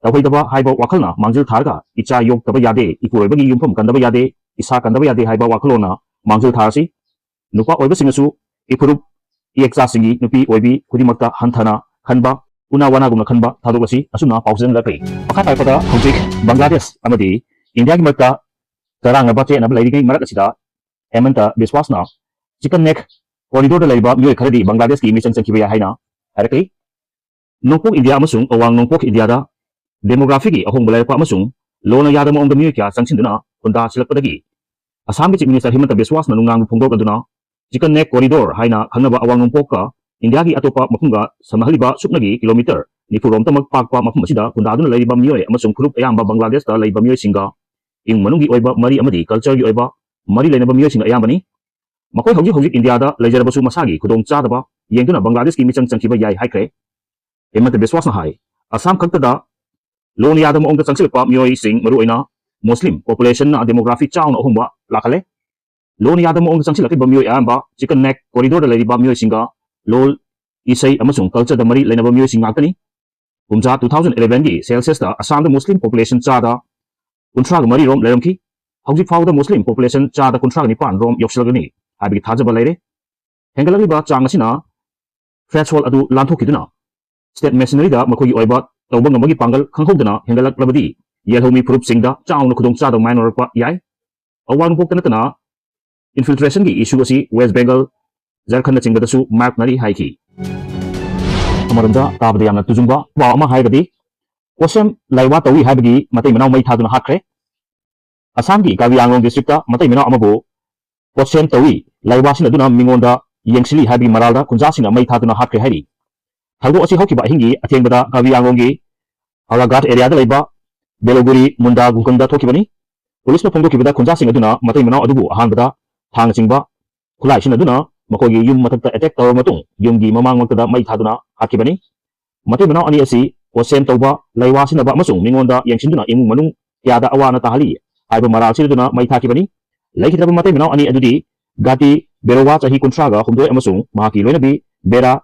ꯇꯧꯍꯩꯗꯕ ꯍꯥꯏꯕ ꯋꯥꯈꯜꯅ ꯃꯥꯡꯖꯤꯜ ꯊꯥꯔꯒ ꯏꯆꯥ ꯌꯣꯛꯇꯕ ꯌꯥꯗꯦ, ꯏꯄꯨꯔꯣꯏꯕꯒꯤ ꯌꯨꯝꯐꯝ ꯀꯟꯗꯕ ꯌꯥꯗꯦ, ꯏꯁꯥ ꯀꯟꯗꯕ ꯌꯥꯗꯦ ꯍꯥꯏꯕ ꯋꯥꯈꯜꯂꯣꯟꯅ ꯃꯥꯡꯖꯤꯜ ꯊꯥꯔꯁꯤ꯫ ꯅꯨꯄꯥ ꯑꯣꯏꯕꯁꯤꯡꯅꯁꯨ ꯏꯐꯨꯔꯨꯞ ꯏꯌꯦꯛꯆꯥꯁꯤꯡꯒꯤ ꯅꯨꯄꯤ ꯑꯣꯏꯕꯤ ꯈꯨꯗꯤꯡꯃꯛꯇ ꯍꯟꯊꯅ ꯈꯟꯕ, ꯎꯅꯥ ꯋꯥꯅꯥꯒꯨꯝꯅ ꯈꯟꯕ ꯊꯥꯗꯣꯛꯂꯁꯤ꯫ ꯑꯁꯨꯝꯅ ꯄꯥꯎ ꯆꯦꯅꯦꯜ ꯂꯥꯛꯂꯤ꯫ ꯃꯈꯥ ꯇꯥꯔꯛꯄꯗ ꯍꯧꯖꯤꯛ ꯕꯪꯒ꯭ꯂꯥꯗꯦꯁ ꯑꯃꯗꯤ ꯏꯟꯗꯤꯌꯥꯒꯤ ꯃꯔꯛꯇ ꯆꯔꯥꯡꯅꯕ ꯆꯌꯦꯠꯅꯕ ꯂꯩꯔꯤꯉꯩ ꯃꯔꯛ ꯑꯁꯤꯗ ꯍꯦꯃꯟꯇ ꯕꯤꯁꯋꯥꯁꯅ ꯆꯤꯀꯟ ꯅꯦꯛ ꯀꯣꯔꯤꯗꯣꯔꯗ ꯂꯩꯔꯤꯕ ꯃꯤꯑꯣꯏ ꯈꯔꯗꯤ ꯕꯪꯒ꯭ꯂꯥꯗꯦꯁꯀꯤ ꯃꯤꯆꯪ ꯆꯪꯈꯤꯕ ꯌꯥꯏ ꯍꯥꯏꯅ ꯍꯥꯏꯔꯛꯂꯤ꯫ ꯅꯣꯡꯄꯣꯛ ꯏꯟꯗꯤꯌꯥ ꯑꯃꯁꯨꯡ ꯑꯋꯥꯡ ꯅꯣꯡꯄꯣꯛ ꯏꯟꯗꯤꯌꯥꯗ ꯗꯦꯃꯣꯒ꯭ꯔꯥꯐꯤꯒꯤ ꯑꯍꯣꯡꯕ ꯂꯩꯔꯛꯄ ꯑꯃꯁꯨꯡ ꯂꯣꯟꯅ ꯌꯥꯗꯕ ꯃꯑꯣꯡꯗ ꯃꯤꯑꯣꯏ ꯀꯌꯥ ꯆꯪꯁꯤꯟꯗꯨꯅ ꯈꯨꯟꯗꯥ ꯁꯤꯜꯂꯛꯄꯗꯒꯤ ꯑꯁꯥꯝꯒꯤ ꯆꯤꯐ ꯃꯤꯅꯤꯁꯇꯔ ꯍꯤꯃꯟꯇ ꯕꯤꯁꯋꯥꯁꯅ ꯅꯨꯡꯅꯥꯡꯕ ꯐꯣꯡꯗꯣꯔꯛꯂꯗꯨꯅ ꯆꯤꯀꯟ ꯅꯦꯛ ꯀꯣꯔꯤꯗꯣꯔ ꯍꯥꯏꯅ ꯈꯪꯅꯕ ꯑꯋꯥꯡ ꯅꯣꯡꯄꯣꯛꯀ ꯏꯟꯗꯤꯌꯥꯒꯤ ꯑꯇꯣꯞꯄ ꯃꯐꯝꯒ ꯁꯝꯅꯍꯜꯂꯤꯕ ꯁꯨꯞꯅꯒꯤ ꯀꯤꯂꯣꯃꯤꯇꯔ ꯅꯤꯐꯨ ꯔꯣꯝꯇꯃꯛ ꯄꯥꯛꯄ ꯃꯐꯝ ꯑꯁꯤꯗ ꯈꯨꯟꯗꯥꯗꯨꯅ ꯂꯩꯔꯤꯕ ꯃꯤꯑꯣꯏ ꯑꯃꯁꯨꯡ ꯐꯨꯔꯨꯞ ꯑꯌꯥꯝꯕ ꯕꯪꯒ꯭ꯂꯥꯗꯦꯁꯇ ꯂꯩꯕ ꯃꯤꯑꯣꯏꯁꯤꯡꯒ ꯏꯃꯨꯡ ꯃꯅꯨꯡꯒꯤ ꯑꯣꯏꯕ ꯃꯔꯤ ꯑꯃꯗꯤ ꯀꯜꯆꯔꯒꯤ ꯑꯣꯏꯕ ꯃꯔꯤ ꯂꯩꯅꯕ ꯃꯤꯑꯣꯏꯁꯤꯡ ꯑꯌꯥꯝꯕꯅꯤ꯫ ꯃꯈꯣꯏ ꯍꯧꯖꯤꯛ ꯍꯧꯖꯤꯛ ꯏꯟꯗꯤꯌꯥꯗ ꯂꯩꯖꯔꯕꯁꯨ ꯃꯁꯥꯒꯤ ꯈꯨꯗꯣꯡ ꯆꯥꯗꯕ ꯌꯦꯡꯗꯨꯅ ꯕꯪꯒ꯭ꯂꯥꯗꯦꯁꯀꯤ ꯃꯤꯆꯪ ꯆꯪꯈꯤꯕ ꯌꯥꯏ ꯍꯥꯏꯈ꯭ꯔꯦ꯫ ꯍꯤꯃꯟꯇ ꯕꯤꯁꯋꯥꯁꯅ ꯍꯥꯏ, ꯑꯁꯥꯝ ꯈꯛꯇꯗ ꯂꯣꯟ ꯌꯥꯗꯕ ꯃꯑꯣꯡꯗ ꯆꯪꯁꯤꯜꯂꯛꯄ ꯃꯤꯑꯣꯏꯁꯤꯡ, ꯃꯔꯨꯑꯣꯏꯅ ꯃꯨꯁꯂꯤꯝ ꯄꯣꯄꯨꯂꯦꯁꯟꯅ ꯗꯦꯃꯣꯒ꯭ꯔꯥꯐꯤ ꯆꯥꯎꯅ ꯑꯍꯣꯡꯕ ꯂꯥꯛꯍꯜꯂꯦ꯫ ꯂꯣꯟ ꯌꯥꯗꯕ ꯃꯑꯣꯡꯗ ꯆꯪꯁꯤꯜꯂꯛꯂꯤꯕ ꯃꯤꯑꯣꯏ ꯑꯌꯥꯝꯕ ꯆꯤꯀꯟ ꯅꯦꯛ ꯀꯣꯔꯤꯗꯣꯔꯗ ꯂꯩꯔꯤꯕ ꯃꯤꯑꯣꯏꯁꯤꯡꯒ ꯂꯣꯜ, ꯏꯁꯩ ꯑꯃꯁꯨꯡ ꯀꯜꯆꯔꯗ ꯃꯔꯤ ꯂꯩꯅꯕ ꯃꯤꯑꯣꯏꯁꯤꯡ ꯉꯥꯛꯇꯅꯤ꯫ ꯀꯨꯝꯖꯥ two thousand elevenꯒꯤ ꯁꯦꯟꯁꯁꯇ ꯑꯁꯥꯝꯗ ꯃꯨꯁꯂꯤꯝ ꯄꯣꯄꯨꯂꯦꯁꯟ ꯆꯥꯗ ꯀꯨꯟꯊ꯭ꯔꯥꯒ ꯃꯔꯤ ꯔꯣꯝ ꯂꯩꯔꯝꯈꯤ꯫ ꯍꯧꯖꯤꯛ ꯐꯥꯎꯕꯗ ꯃꯨꯁꯂꯤꯝ ꯄꯣꯄꯨꯂꯦꯁꯟ ꯆꯥꯗ ꯀꯨꯟꯊ꯭ꯔꯥꯒ ꯅꯤꯄꯥꯟ ꯔꯣꯝ ꯌꯧꯁꯤꯜꯂꯒꯅꯤ ꯍꯥꯏꯕꯒꯤ ꯊꯥꯖꯕ ꯂꯩꯔꯦ꯫ ꯍꯦꯟꯒꯠꯂꯛꯂꯤꯕ ꯆꯥꯡ ꯑꯁꯤꯅ ꯊ꯭ꯔꯦꯁꯍꯣꯜ ꯑꯗꯨ ꯂꯥꯟꯊꯣꯛꯈꯤꯗꯨꯅ ꯁ꯭ꯇꯦꯠ ꯃꯦꯁꯅꯔꯤꯗ ꯃꯈꯣꯏꯒꯤ ꯑꯣꯏꯕ ꯇꯧꯕ ꯉꯝꯕꯒꯤ ꯄꯥꯡꯒꯜ ꯈꯪꯍꯧꯗꯅ ꯍꯦꯟꯒꯠꯂꯛꯂꯕꯗꯤ ꯌꯦꯜꯍꯧꯃꯤ ꯐꯨꯔꯨꯞꯁꯤꯡꯗ ꯆꯥꯎꯅ ꯈꯨꯗꯣꯡꯆꯥꯗꯕ ꯃꯥꯌꯣꯛꯅꯔꯛꯄ ꯌꯥꯏ꯫ ꯑꯋꯥꯡ ꯅꯣꯡꯄꯣꯛꯇ ꯅꯠꯇꯅ ꯏꯟꯐꯤꯜꯇ꯭ꯔꯦꯁꯟꯒꯤ ꯏꯁꯨ ꯑꯁꯤ ꯋꯦꯁ ꯕꯦꯡꯒꯜ, ꯖꯔꯈꯟꯅꯆꯤꯡꯕꯗꯁꯨ ꯃꯥꯌꯣꯛꯅꯔꯤ ꯍꯥꯏꯈꯤ꯫ ꯑꯃꯔꯣꯝꯗ ꯇꯥꯕꯗ ꯌꯥꯝꯅ ꯇꯨꯖꯨꯡꯕ ꯄꯥꯎ ꯑꯃ ꯍꯥꯏꯔꯒꯗꯤ, ꯀꯣꯁꯦꯝ ꯂꯥꯏꯋꯥ ꯇꯧꯏ ꯍꯥꯏꯕꯒꯤ ꯃꯇꯩ ꯃꯅꯥꯎ ꯃꯩ ꯊꯥꯗꯨꯅ ꯍꯥꯠꯈ꯭ꯔꯦ꯫ ꯑꯁꯥꯝꯒꯤ ꯀꯥꯔꯕꯤ ꯑꯪꯂꯣꯡ districtꯇ ꯃꯇꯩ ꯃꯅꯥꯎ ꯑꯃꯕꯨ ꯄꯣꯠꯁꯦꯝ ꯇꯧꯏ, ꯂꯥꯏꯋꯥ ꯁꯤꯖꯤꯟꯅꯗꯨꯅ ꯃꯤꯉꯣꯟꯗ ꯌꯦꯡꯁꯤꯜꯂꯤ ꯍꯥꯏꯕꯒꯤ ꯃꯔꯥꯜꯗ ꯈꯨꯟꯖꯥꯁꯤꯡꯅ ꯃꯩ ꯊꯥꯗꯨꯅ ꯍꯥꯠꯈ꯭ꯔꯦ ꯍꯥꯏꯔꯤ꯫ ꯊꯧꯗꯣꯛ ꯑꯁꯤ ꯍꯧꯈꯤꯕ ꯑꯍꯤꯡꯒꯤ ꯑꯊꯦꯡꯕꯗ ꯀꯥꯔꯕꯤ ꯑꯪꯂꯣꯡꯒꯤ ꯍꯧꯔꯥꯒꯥꯠ areaꯗ ꯂꯩꯕ ꯕꯦꯂꯣꯒꯨꯔꯤ ꯃꯨꯟꯗꯥ ꯈꯨꯡꯒꯪꯗ ꯊꯣꯛꯈꯤꯕꯅꯤ꯫ ꯄꯨꯂꯤꯁꯅ ꯐꯣꯡꯗꯣꯛꯈꯤꯕꯗ, ꯈꯨꯟꯖꯥꯁꯤꯡ ꯑꯗꯨꯅ ꯃꯇꯩ ꯃꯅꯥꯎ ꯑꯗꯨꯕꯨ ꯑꯍꯥꯟꯕꯗ ꯊꯥꯡꯅꯆꯤꯡꯕ ꯈꯨꯠꯂꯥꯏ ꯁꯤꯖꯤꯟꯅꯗꯨꯅ ꯃꯈꯣꯏꯒꯤ ꯌꯨꯝ ꯃꯊꯛꯇ attack ꯇꯧꯔꯕ ꯃꯇꯨꯡ, ꯌꯨꯝꯒꯤ ꯃꯃꯥꯡꯃꯛꯇꯗ ꯃꯩ ꯊꯥꯗꯨꯅ ꯍꯥꯠꯈꯤꯕꯅꯤ꯫ ꯃꯇꯩ ꯃꯅꯥꯎ ꯑꯅꯤ ꯑꯁꯤ ꯄꯣꯠꯁꯦꯝ ꯇꯧꯕ, ꯂꯩꯋꯥ ꯁꯤꯖꯤꯟꯅꯕ ꯑꯃꯁꯨꯡ ꯃꯤꯉꯣꯟꯗ ꯌꯦꯡꯁꯤꯟꯗꯨꯅ ꯏꯃꯨꯡ ꯃꯅꯨꯡ ꯀꯌꯥꯗ ꯑꯋꯥ ꯑꯅꯥ ꯇꯥꯍꯜꯂꯤ ꯍꯥꯏꯕ ꯃꯔꯥꯜ ꯁꯤꯖꯤꯟꯅꯗꯨꯅ ꯃꯩ ꯊꯥꯈꯤꯕꯅꯤ꯫ ꯂꯩꯈꯤꯗ꯭ꯔꯕ ꯃꯇꯩ ꯃꯅꯥꯎ ꯑꯅꯤ ꯑꯗꯨꯗꯤ ꯒꯥꯇꯤ ꯕꯦꯔꯣꯋꯥ, ꯆꯍꯤ ꯀꯨꯟꯊ꯭ꯔꯥꯒ ꯍꯨꯝꯗꯣꯏ, ꯑꯃꯁꯨꯡ ꯃꯍꯥꯛꯀꯤ ꯂꯣꯏꯅꯕꯤ ꯕꯦꯔꯥ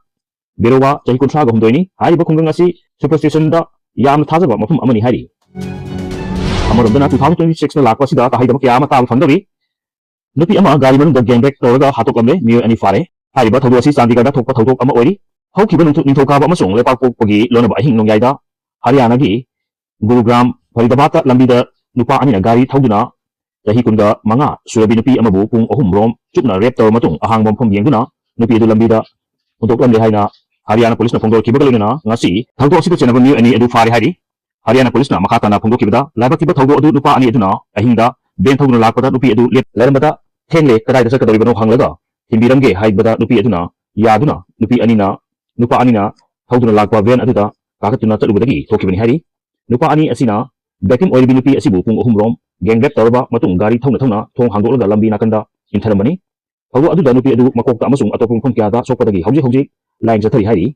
ꯕꯦꯔꯣꯋꯥ, ꯆꯍꯤ ꯀꯨꯟꯊ꯭ꯔꯥꯒ ꯍꯨꯝꯗꯣꯏꯅꯤ꯫ ꯍꯥꯏꯔꯤꯕ ꯈꯨꯡꯒꯪ ꯑꯁꯤ superstitionꯗ ꯌꯥꯝꯅ ꯊꯥꯖꯕ ꯃꯐꯝ ꯑꯃꯅꯤ ꯍꯥꯏꯔꯤ꯫ ꯑꯃꯔꯣꯝꯗꯅ, two thousand twenty sixꯇ ꯂꯥꯛꯄ ꯑꯁꯤꯗ ꯇꯥꯍꯩꯗꯕ ꯀꯌꯥ ꯑꯃ ꯇꯥꯕ ꯐꯪꯗꯧꯔꯤ꯫ ꯅꯨꯄꯤ ꯑꯃ ꯒꯥꯔꯤ ꯃꯅꯨꯡꯗ gang rape ꯇꯧꯔꯒ ꯍꯥꯠꯇꯣꯛꯂꯝꯂꯦ꯫ ꯃꯤꯑꯣꯏ ꯑꯅꯤ ꯐꯥꯔꯦ꯫ ꯍꯥꯏꯔꯤꯕ ꯊꯧꯗꯣꯛ ꯑꯁꯤ ꯆꯥꯟꯗꯤꯒꯔꯗ ꯊꯣꯛꯄ ꯊꯧꯗꯣꯛ ꯑꯃ ꯑꯣꯏꯔꯤ꯫ ꯍꯧꯈꯤꯕ ꯅꯤꯡꯊꯧ-, ꯅꯤꯡꯊꯧꯀꯥꯕ ꯑꯃꯁꯨꯡ ꯂꯩꯄꯥꯛꯄꯣꯛꯄꯒꯤ ꯂꯣꯟꯅꯕ ꯑꯍꯤꯡ ꯅꯣꯡꯌꯥꯏꯗ ꯍꯔꯤꯌꯥꯅꯥꯒꯤ ꯒꯨꯔꯨꯒ꯭ꯔꯥꯝ ꯐꯔꯤꯗꯥꯕꯥꯗꯇ ꯂꯝꯕꯤꯗ ꯅꯨꯄꯥ ꯑꯅꯤꯅ ꯒꯥꯔꯤ ꯊꯧꯗꯨꯅ ꯆꯍꯤ ꯀꯨꯟꯒ ꯃꯉꯥ ꯁꯨꯔꯕꯤ ꯅꯨꯄꯤ ꯑꯃꯕꯨ ꯄꯨꯡ ꯑꯍꯨꯝ ꯔꯣꯝ ꯆꯨꯞꯅ rape ꯇꯧꯔꯕ ꯃꯇꯨꯡ, ꯑꯍꯥꯡꯕ ꯃꯐꯝ ꯌꯦꯡꯗꯨꯅ ꯅꯨꯄꯤ ꯑꯗꯨ ꯂꯝꯕꯤꯗ ꯍꯨꯟꯗꯣꯛꯂꯝꯂꯦ ꯍꯥꯏꯅ ꯍꯔꯤꯌꯥꯅꯥ ꯄꯨꯂꯤꯁꯅ ꯐꯣꯡꯗꯣꯔꯛꯈꯤꯕꯒ ꯂꯣꯏꯅꯅ ꯉꯁꯤ ꯊꯧꯗꯣꯛ ꯑꯁꯤꯗ ꯆꯦꯟꯅꯕ ꯃꯤꯑꯣꯏ ꯑꯅꯤ ꯑꯗꯨ ꯐꯥꯔꯦ ꯍꯥꯏꯔꯤ꯫ ꯍꯔꯤꯌꯥꯅꯥ ꯄꯨꯂꯤꯁꯅ ꯃꯈꯥ ꯇꯥꯅ ꯐꯣꯡꯗꯣꯛꯈꯤꯕꯗ, ꯂꯥꯏꯕꯛ ꯊꯤꯕ ꯊꯧꯗꯣꯛ ꯑꯗꯨ ꯅꯨꯄꯥ ꯑꯅꯤ ꯑꯗꯨꯅ ꯑꯍꯤꯡꯗ van ꯊꯧꯗꯨꯅ ꯂꯥꯛꯄꯗ ꯅꯨꯄꯤ ꯑꯗꯨ ꯂꯦꯞ-, ꯂꯩꯔꯝꯕꯗ ꯊꯦꯡꯂꯦ, ꯀꯗꯥꯏꯗ ꯆꯠꯀꯗꯧꯔꯤꯕꯅꯣ ꯍꯪꯂꯒ ꯊꯤꯟꯕꯤꯔꯝꯒꯦ ꯍꯥꯏꯕꯗ ꯅꯨꯄꯤ ꯑꯗꯨꯅ ꯌꯥꯗꯨꯅ ꯅꯨꯄꯤ ꯑꯅꯤꯅ, ꯅꯨꯄꯥ ꯑꯅꯤꯅ ꯊꯧꯗꯨꯅ ꯂꯥꯛꯄ van ꯑꯗꯨꯗ ꯀꯥꯈꯠꯇꯨꯅ ꯆꯠꯂꯨꯕꯗꯒꯤ ꯊꯣꯛꯈꯤꯕꯅꯤ ꯍꯥꯏꯔꯤ꯫ ꯅꯨꯄꯥ ꯑꯅꯤ ꯑꯁꯤꯅ victim ꯑꯣꯏꯔꯤꯕꯤ ꯅꯨꯄꯤ ꯑꯁꯤꯕꯨ ꯄꯨꯡ ꯑꯍꯨꯝ ꯔꯣꯝ gang rape ꯇꯧꯔꯕ ꯃꯇꯨꯡ ꯒꯥꯔꯤ ꯊꯧꯅ ꯊꯧꯅ ꯊꯣꯡ ꯍꯥꯡꯗꯣꯛꯂꯒ ꯂꯝꯕꯤ ꯅꯥꯀꯟꯗ ꯏꯟꯊꯔꯝꯕꯅꯤ꯫ ꯊꯧꯗꯣꯛ ꯑꯗꯨꯗ ꯅꯨꯄꯤ ꯑꯗꯨ ꯃꯀꯣꯛꯇ ꯑꯃꯁꯨꯡ ꯑꯇꯣꯞꯄ ꯃꯐꯝ ꯀꯌꯥꯗ ꯁꯣꯛꯄꯗꯒꯤ ꯍꯧꯖꯤꯛ ꯍꯧꯖꯤꯛ line ꯆꯠꯊꯔꯤ ꯍꯥꯏꯔꯤ꯫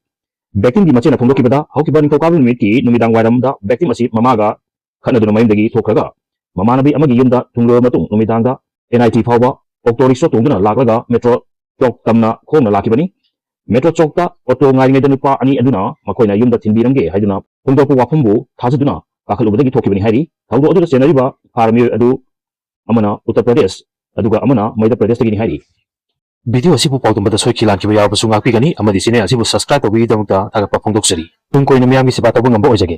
Victimꯒꯤ ꯃꯆꯦꯅ ꯐꯣꯡꯗꯣꯛꯈꯤꯕꯗ, ꯍꯧꯈꯤꯕ ꯅꯤꯡꯊꯧꯀꯥꯕ ꯅꯨꯃꯤꯠꯀꯤ ꯅꯨꯃꯤꯗꯥꯡ ꯋꯥꯏꯔꯝꯗ victim ꯑꯁꯤ ꯃꯃꯥꯒ ꯈꯠꯅꯗꯨꯅ ꯃꯌꯨꯝꯗꯒꯤ ꯊꯣꯛꯈ꯭ꯔꯒ ꯃꯃꯥꯟꯅꯕꯤ ꯑꯃꯒꯤ ꯌꯨꯝꯗ ꯊꯨꯡꯂꯕ ꯃꯇꯨꯡ ꯅꯨꯃꯤꯗꯥꯡꯗ N I T ꯐꯥꯎꯕ auto rickshaw ꯇꯣꯡꯗꯨꯅ ꯂꯥꯛꯂꯒ metro ꯆꯧꯛ ꯇꯝꯅ ꯈꯣꯡꯅ ꯂꯥꯛꯈꯤꯕꯅꯤ꯫ Metro ꯆꯧꯛꯇ auto ꯉꯥꯏꯔꯤꯉꯩꯗ ꯅꯨꯄꯥ ꯑꯅꯤ ꯑꯗꯨꯅ ꯃꯈꯣꯏꯅ ꯌꯨꯝꯗ ꯊꯤꯟꯕꯤꯔꯝꯒꯦ ꯍꯥꯏꯗꯨꯅ ꯐꯣꯡꯗꯣꯛꯄ ꯋꯥꯐꯝꯕꯨ ꯊꯥꯖꯗꯨꯅ ꯀꯥꯈꯠꯂꯨꯕꯗꯒꯤ ꯊꯣꯛꯈꯤꯕꯅꯤ ꯍꯥꯏꯔꯤ꯫ ꯊꯧꯗꯣꯛ ꯑꯗꯨꯗ ꯆꯦꯟꯅꯔꯤꯕ ꯐꯥꯔ ꯃꯤꯑꯣꯏ ꯑꯗꯨ ꯑꯃꯅ ꯎꯠꯇꯔ ꯄ꯭ꯔꯗꯦꯁ, ꯑꯗꯨꯒ ꯑꯃꯅ ꯃꯙ꯭ꯌ ꯄ꯭ꯔꯗꯦꯁꯇꯒꯤꯅꯤ ꯍꯥꯏꯔꯤ꯫ Video ꯑꯁꯤꯕꯨ ꯄꯥꯎꯗꯝꯕꯗ ꯁꯣꯏꯈꯤ ꯂꯥꯟꯈꯤꯕ ꯌꯥꯎꯔꯕꯁꯨ ꯉꯥꯛꯄꯤꯒꯅꯤ ꯑꯃꯗꯤ channel ꯑꯁꯤꯕꯨ subscribe ꯇꯧꯕꯤꯕꯒꯤꯗꯃꯛꯇ ꯊꯥꯒꯠꯄ ꯐꯣꯡꯗꯣꯛꯆꯔꯤ꯫ ꯇꯨꯡ ꯀꯣꯏꯅ ꯃꯤꯌꯥꯝꯒꯤ ꯁꯦꯕꯥ ꯇꯧꯕ ꯉꯝꯕ ꯑꯣꯏꯖꯒꯦ꯫